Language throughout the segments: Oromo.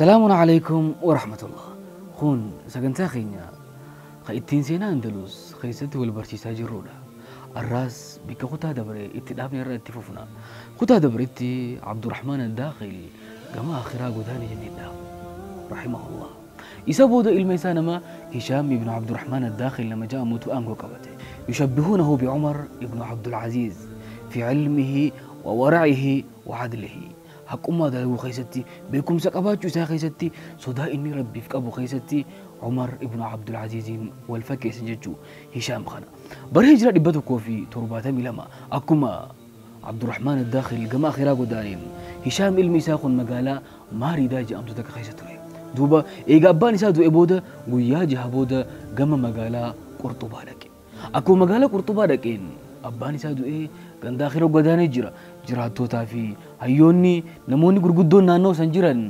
Salaamun alaykum wa rahmatullah. Kun sagantaa keenya kan ittiin seenaa Andalus keessatti wal barsiisaa jirrudha. Arraas bikka kutaa dabre itti dhaabne irra itti fufna. Kutaa dabretti Abdurrahmaan Addaaqil gama akhiraa godaane jennee dhaabne. Rahimahullah. Isa booda ilma isaa nama Hishaam ibn Abdurrahmaan Addaaqil nama jedhamutu aangoo qabate. Yushabbihuunahu bi'Umar ibn Abdul Aziz fi ilmihi wa wara'ihi wa adlihi. Haqummaa dalaguu keessatti, beekumsa qabaachuu isaa keessatti, sodaa inni Rabbiif qabu keessatti Umar ibn Abdul Aziziin wal fakkeessan jechuu Hishaam kana. Bara hijira 172 akkuma Abdurrahmaan Addaaqil gama akhiraa godaaneen Hishaam ilmi isaa kun magaalaa Maaridaa jedhamtu takka keessa ture. Duuba eega abbaan isaa du'e booda guyyaa jaha booda gama magaalaa Qurxubaa dhaqe. Akkuma magaalaa Qurxubaa dhaqeen abbaan isaa du'ee ganda akhira godaanee jira. Jiraattootaa fi hayyoonni namoonni gurguddoon naannoo san jiran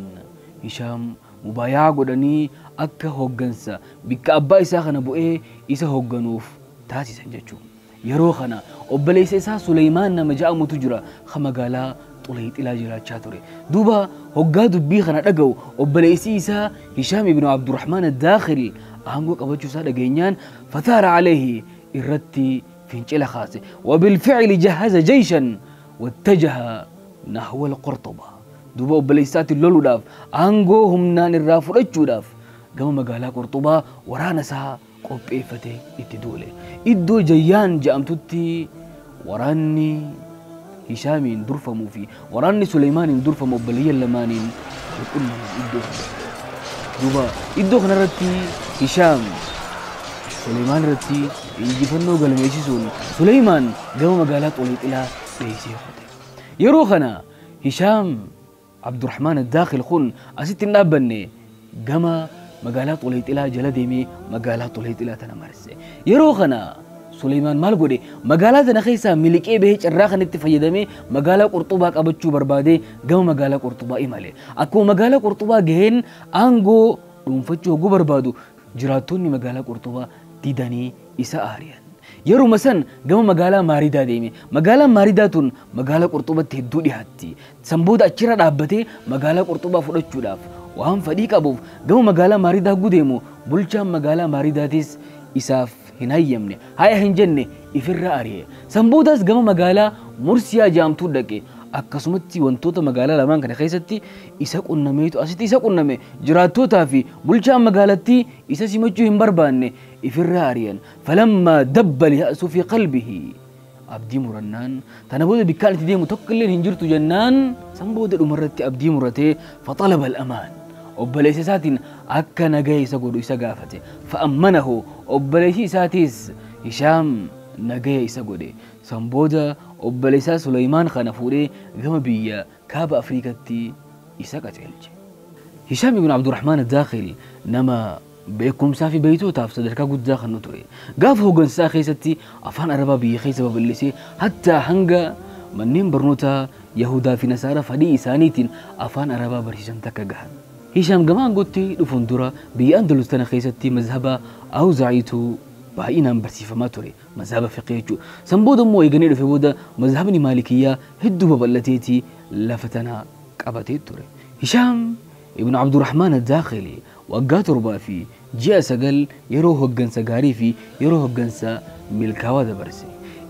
Hishaam mubaayaa godhanii akka hoggansa bikka abbaa isaa kana bu'ee isa hogganuuf taasisan jechuudha. Yeroo kana obboleessa isaa Suleymaan nama jedhamutu jira kan magaalaa Xuleyxilaa jiraachaa ture. Duuba hoggaa dubbii kana dhaga'u obboleessi isaa Hishaam ibn Abdurrahmaan Addaaqil aangoo qabachuu isaa dhageenyaan fataara alayhi irratti fincila kaase. Wabilficli jahaza jeyshan wattajaha nahwa alqurxuba. Duuba obboleessaatti loluudhaaf aangoo humnaan irraa fudhachuudhaaf gama magaalaa Qurxubaa waraana isaa qopheeffatee itti duule. Iddoo Jayyaan jedhamtutti waraanni Hishaamiin durfamuu fi waraanni Suleymaaniin durfamu obboleeyyan lamaaniin wal qunnaman iddoo kanatti. Duuba iddoo kanarratti Hishaam Suleymaan irratti injifannoo galmeessisuun Suleymaan gama magaalaa Xuleyxilaa dheessee kute. Yeroo kana Hishaam Abdurrahmaan Addaaqil kun asitti hin dhaabbanne, gama magaalaa Xuleyxilaa jala deemee magaalaa Xuleyxilaa tana marse. Yeroo kana Suleymaan maal godhe? Magaalaa tana keessaa miliqee bahee carraa kanatti fayyadamee magaalaa Qurxubaa qabachuu barbaadee gama magaalaa Qurxubaa imale. Akkuma magaalaa Qurxubaa gaheen aangoo dhuunfachuu hogguu barbaadu jiraattonni magaalaa Qurxubaa didanii isa aari'an. Yeruma san gama magaalaa Maaridaa deeme. Magaalaan Maaridaa tun magaalaa Qurxubatti hedduu dhiyaatti. San booda achirra dhaabbatee magaalaa Qurxubaa fudhachuudhaaf waan fedhii qabuuf gama magaalaa Maaridaa hogguu deemu bulchaan magaalaa Maaridaatis isaaf hin hayyamne. Haya hin jenne, ifirra ari'e. San boodaas gama magaalaa Mursiyaa jedhamtuu dhaqe. Akkasumatti wantoota magaalaa lamaan kana keessatti isa qunnameetu asitti isa qunname. Jiraattootaa fi bulchaan magaalattii isa simachuu hin barbaanne, ifirra ari'an. Falammaa dabba liya'su fi qalbihi. Abdii murannaan tana booda bikkaan itti deemu tokko illee hin jirtu jennaan san booda dhumarratti abdii muratee faxalaba al-amaan. Obboleessa isaatiin akka nagaya isa godhu isa gaafate. Fa'ammanahu, obboleessi isaatis Hishaam nagaya isa godhe. San booda obboleessaa Suleymaan kana fuudhee gama biyya kaaba Afriikatti isa qajeelche. Hishaam ibn Abdurrahmaan Addaaqil nama beekumsaa fi beeytootaaf sadarkaa guddaa kan ture. Gaafa hoggansaa keessatti afaan Arabaa biyya keessa babal'isee hattaa hanga manneen barnootaa Yahudaa fi Nasaara fedhii isaaniitiin afaan Arabaa barsiisan takka gahan. Hishaam gama aangootti dhufuun dura biyya Andalus tana keessatti mazhaba Awzaa'iitu baay'inaan barsiifamaa ture. Mazhaba fiqhii jechuudha. San booda immoo eeganii dhufe booda mazhabni Maalikiyyaa hedduu babal'ateeti lafa tana qabatee ture. Hishaam ibn Abdurrahmaan Addaaqili waggaa 7 fi ji'a 9 yeroo hoggansa gaarii fi yeroo hoggansa milkaawaa dabarse.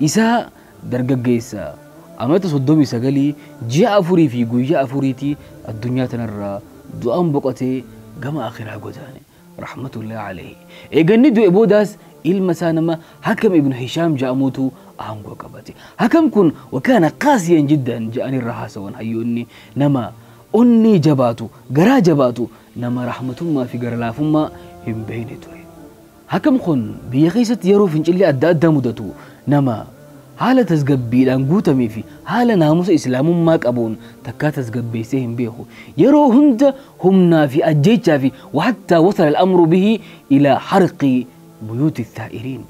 Isaa dargaggeessa amata 39 ji'a 4 fi guyyaa 4ti addunyaa tanarraa du'aan boqotee gama akhiraa godaane. Rahmatullahi alayhi. Eeganni du'e boodaas ilma isaa nama Hakam ibn Hishaam jedhamutu aangoo qabate. Hakam kun wakaana qaasiyan jiddan jedhan irra haasawan hayyoonni, nama onnee jabaatu, garaa jabaatu, nama rahmatummaa fi gara laafummaa hin beekne ture. Hakam kun biyya keessatti yeroo fincilli adda addaa mudatu nama haala tasgabbiidhaan guutamee fi haala naamusa islaamummaa qabuun takkaa tasgabbeessee hin beeku. Yeroo hunda humnaa fi ajjeechaa fi wahattaa wasala al-amru bihi ilaa harqi buyuuti thaa'iriin.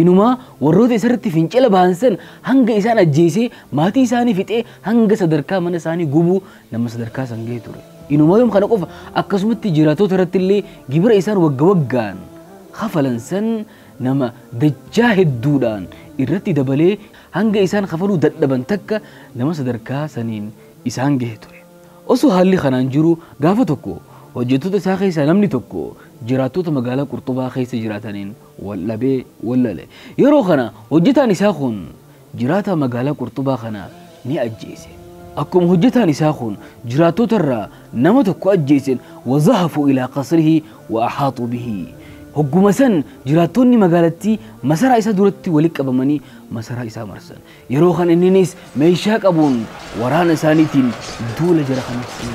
Inumaa warroota isarratti fincila bahan san hanga isaan ajjeesee maatii isaanii fixee hanga sadarkaa mana isaanii gubuu nama sadarkaa san gahee ture. Inumaa yoom kana qofa, akkasumatti jiraattota irratti illee gibira isaan wagga waggaan kafalan san nama dachaa hedduudhaan irratti dabalee hanga isaan kafaluu dadhaban takka nama sadarkaa saniin isaan gahe ture. Osoo haalli kanaan jiru gaafa tokko Hojjettoota isaa keessaa namni tokko jiraattota magaalaa Qurxubaa keessa jiraataniin wal dhabee wal lale. Yeroo kana hojjetaan isaa kun jiraata magaalaa Qurxubaa kana ni ajjeese. Akkuma hojjetaan isaa kun jiraattota irraa nama tokko ajjeeseen wazahafu ilaa qasrihi wa axaaxuu bihi. Hogguma san jiraattonni magaalattii masaraa isaa duratti walitti qabamanii masaraa isaa marsan. Yeroo kana inninis meeshaa qabuun waraana isaaniitiin duula jara kanatti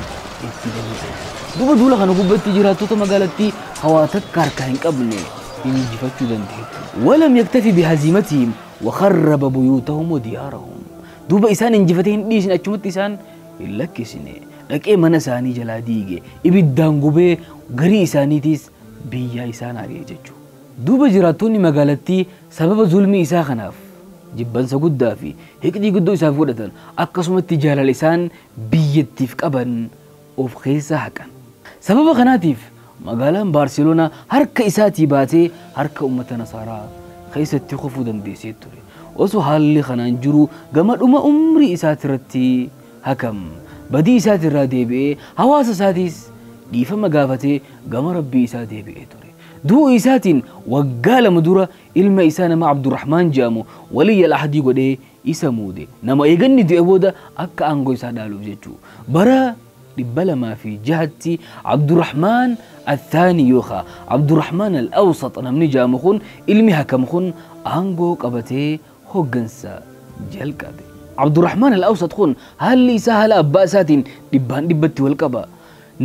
itti dabalatan. Duuba duula kana gubbatti jiraattota magaalattii hawaa takka harkaa hin qabne injifachuu dandeetti. Walam yaktafi bihaziimatihim wakharraba buyuutahum wa diyaarahum. Duuba isaan injifatee hin dhiisne, achumatti isaan hin lakkisne. Dhaqee mana isaanii jalaa diige, ibiddaan gubee garii isaaniitiis biyya isaan ari'e jechuudha. Duuba jiraattonni magaalattii sababa zulmii isaa kanaaf jibbansa guddaa fi hiqdii guddoo isaaf godhatan, akkasumatti jaalala isaan biyyattiif qaban of keessaa haqan. Sababa kanaatiif magaalaan Baarseloonaa harka isaatii baatee harka uummata Nasaaraa keessatti kufuu dandeessee ture. Osoo haalli kanaan jiru gama dhuma umrii isaatirratti hakam badii isaatirraa deebi'ee hawaasa isaatiis dhiifama gaafatee gama rabbii isaa deebi'ee ture. Du'uu isaatiin waggaa 2 dura ilma isaa nama Abdurrahmaan jedhamu waliyya al-ahdii godhee isa muude. Nama eeganni du'e booda akka aangoo isaa dhaaluuf jechuu. Bara 206tti Abdurrahmaan Athaani yookaan Abdurrahmaan Al-Awsat namni jedhamu kun ilmi hakam kun aangoo qabatee hoggansa jalqabe. Abdurrahmaan Al-Awsat kun haalli isaa haala abbaa isaatiin 100% wal qaba.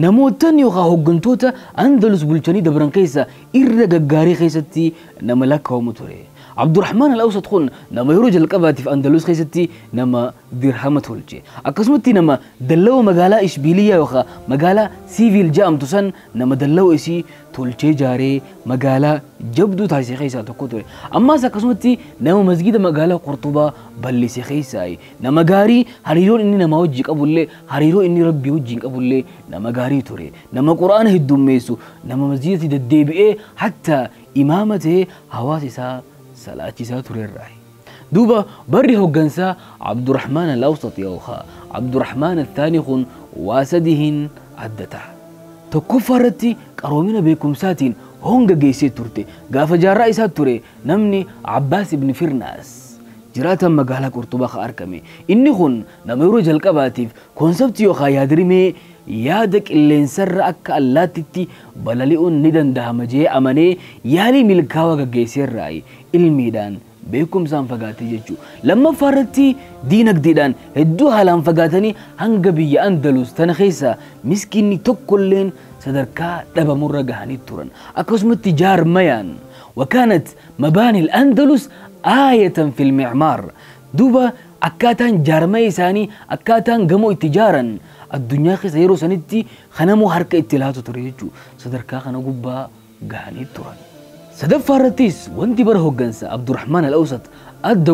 Namootaan yookaan hoggantoota Andalus bulchanii dabran keessa irra gaggaarii keessatti nama lakkaa'amu ture. Abdurrahmaan Al-Awsat kun nama yeroo jalqabaatiif Andalus keessatti nama dirhama tolche. Akkasumatti nama dallawa magaalaa Ishbiiliyaa yookaan magaalaa Siiviil jedhamtu san nama dallawa isii tolchee jaaree magaalaa jabduu taasise keessaa tokko ture. Ammaas akkasumatti nama masgida magaalaa Qurxubaa bal'ise keessaa nama gaarii hariiroon inni nama wajjin qabullee hariiroo inni rabbii wajjin qabullee nama gaarii ture. Nama Quraana heddummeessu, nama masjidatti deddeebi'ee hatta imaama ta'ee hawaasa isaa salaachisaa turerraa. Duuba barri hoggansaa Abdurrahmaan Al-Awsat yookaan Abdurrahmaan Athaani kun waa sadiin adda ta'a. Tokkoffaa irratti qaroomina beekumsaatiin honga geessee turte. Gaafa jaarraa isaa ture namni Abbaas ibn Firnaas jiraatan magaalaa Qurxubaa kan argame. Inni kun nama yeroo jalqabaatiif koonseptii yookaan yaadrimee yaada qilleensarra akka allaattitti balali'uun ni danda'ama jee amanee yaalii milkaa'aa gaggeesseerraa ilmiidhaan beekumsaan fagaatee jechuudha. Lammaffaa irratti diinagdeedhaan hedduu haalaan fagaatanii hanga biyya Andalus tana keessa miskiinni tokkolleen sadarkaa dhabamurra gahanii turan. Akkasumatti jaarmayaan وكانت مباني الأندلس آية في المعمار. دوبا أكاتان جارمي إساني أكاتان قمو اتجارا الدنيا خيسا يرو سنتي خنمو حركة اتلاتو تريجو صدركا خنا قبا قاني تران. صدف فارتيس وانتي برهو قنسا عبد الرحمن الأوسط أدى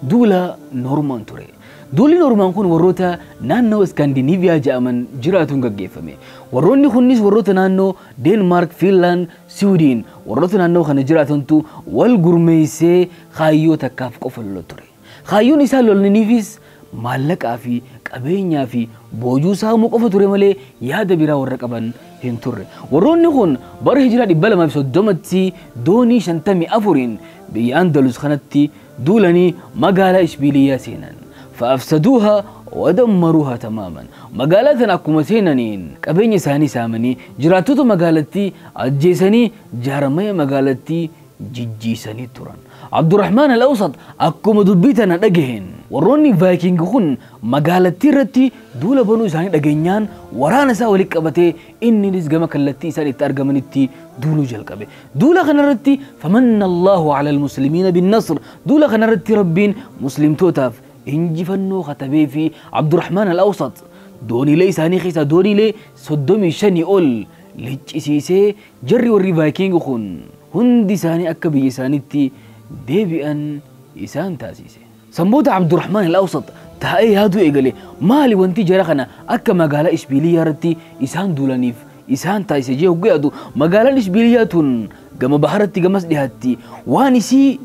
دولا نورمان تري. دولي نورمان كون وروتا نانو اسكندنافيا جامن جراتون غغيفمي. وروني خنيس وروتا نانو دنمارك فنلاند سويدن وروتا نانو خن جراتون تو والغرميسي خايو تكاف قفل تري. خايون إسا لولنيفيس مالك في قبينيا في بوجو سامو قفة تري مالي ياد بيرا ورقبان هن تري. وروني خون بر هجرة 230 دوني 54 بي أندلس خنتي دولاني مقالة إشبيلية سينان فأفسدوها ودمروها تماما. مقالتنا أكما سينانين قبيني ساني سامني جراتوتو مقالتي أجيساني جارمي مقالتي جيجيساني تران. عبد الرحمن الأوسط أكما دبيتنا دقهن وروني فايكينج خون مقالتي رتي دولة بنو ساني دقهنيان ورانا ساولك أبتي إني نزقما كالتي ساني تارقمنتي دولو جلقبي. دولة خنرتي فمن الله على المسلمين بالنصر. دولة خنرتي ربين مسلم توتاف إنجفنو خطبي في عبد الرحمن الأوسط دوني لي ساني خيسا دوني لي صدومي شني أول لجسيسي جري وري فايكينج خون هندي ساني أكبي سانيتي ديبئن إسان تاسيسي. سمبوتا عبد الرحمن الأوسط تهاي هادو إيقالي مالي وانتي جرخنا أكا مقالة إشبيلية رتي إسان دولانيف إسان تايسي جيه وقيادو مقالة إشبيلية تون قم بحرتي قم مسلحتي وانسي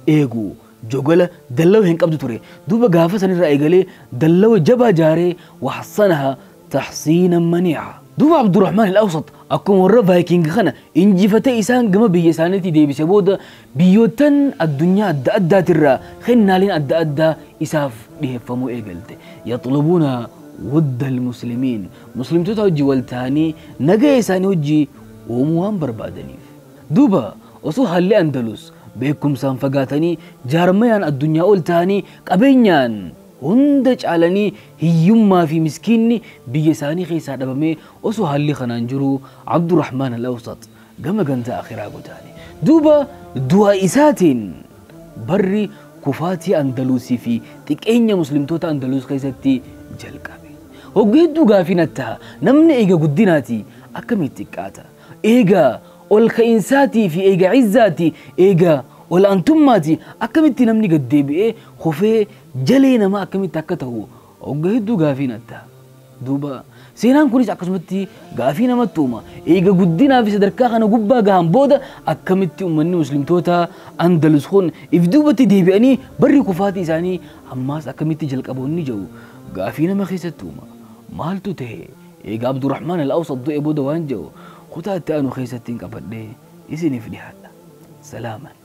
إيقو جوغلا دلو هنك أبدو توري. دوبا قافة سنرى إيقالي دلو جبا جاري وحصنها تحصينا منيعا. Duuba Abdurrahmaan al-Awsat akkuma warra Vaayiking kana injifatee isaan gama biyya isaaniitti deebise booda biyyoottan addunyaa adda addaatirraa kennaaleen adda addaa isaaf dhiheeffamuu eegalte. Yaxlubuuna wudda al-muslimiin, muslimtoota hojii wal ta'anii nagaya isaanii hojii uumuu waan barbaadaniif. Duuba osoo haalli Andalus beekumsaan fagaatanii, jaarmayaan addunyaa ol ta'anii, qabeenyaan hunda caalanii, hiyyummaa fi miskiinni biyya isaanii keessaa dhabamee osoo haalli kanaan jiru Abdurrahmaan al-Awsat gama ganda akhiraa godaane. Duuba du'a isaatiin barri kufaatii Andalusii fi xiqqeenya muslimtoota Andalus keessatti jalqabe. Hogguu hedduu gaafii natta'a, namni eega guddinaati akkamitti xiqqaata? Eega ol ka'insaatii fi eega izzaati, eega ol aantummaati akkamitti namni gad deebi'ee kufee jalee namaa akkamitti akka ta'u hogguu hedduu gaafii natta'a. Duuba seenaan kunis akkasumatti gaafii namatti uuma. Eega guddinaa fi sadarkaa kana gubbaa gahan booda akkamitti uummanni muslimtoota Andalus kun if duubatti deebi'anii barri kufaatii isaanii ammaas akkamitti jalqaboonni jiru gaafii nama keessatti uuma. Maaltu ta'e eega Abdurrahmaan al-Awsat du'e booda waan jiru kutaa itti aanu keessatti hin qabadhee isiniif dhiyaadha. Salaaman.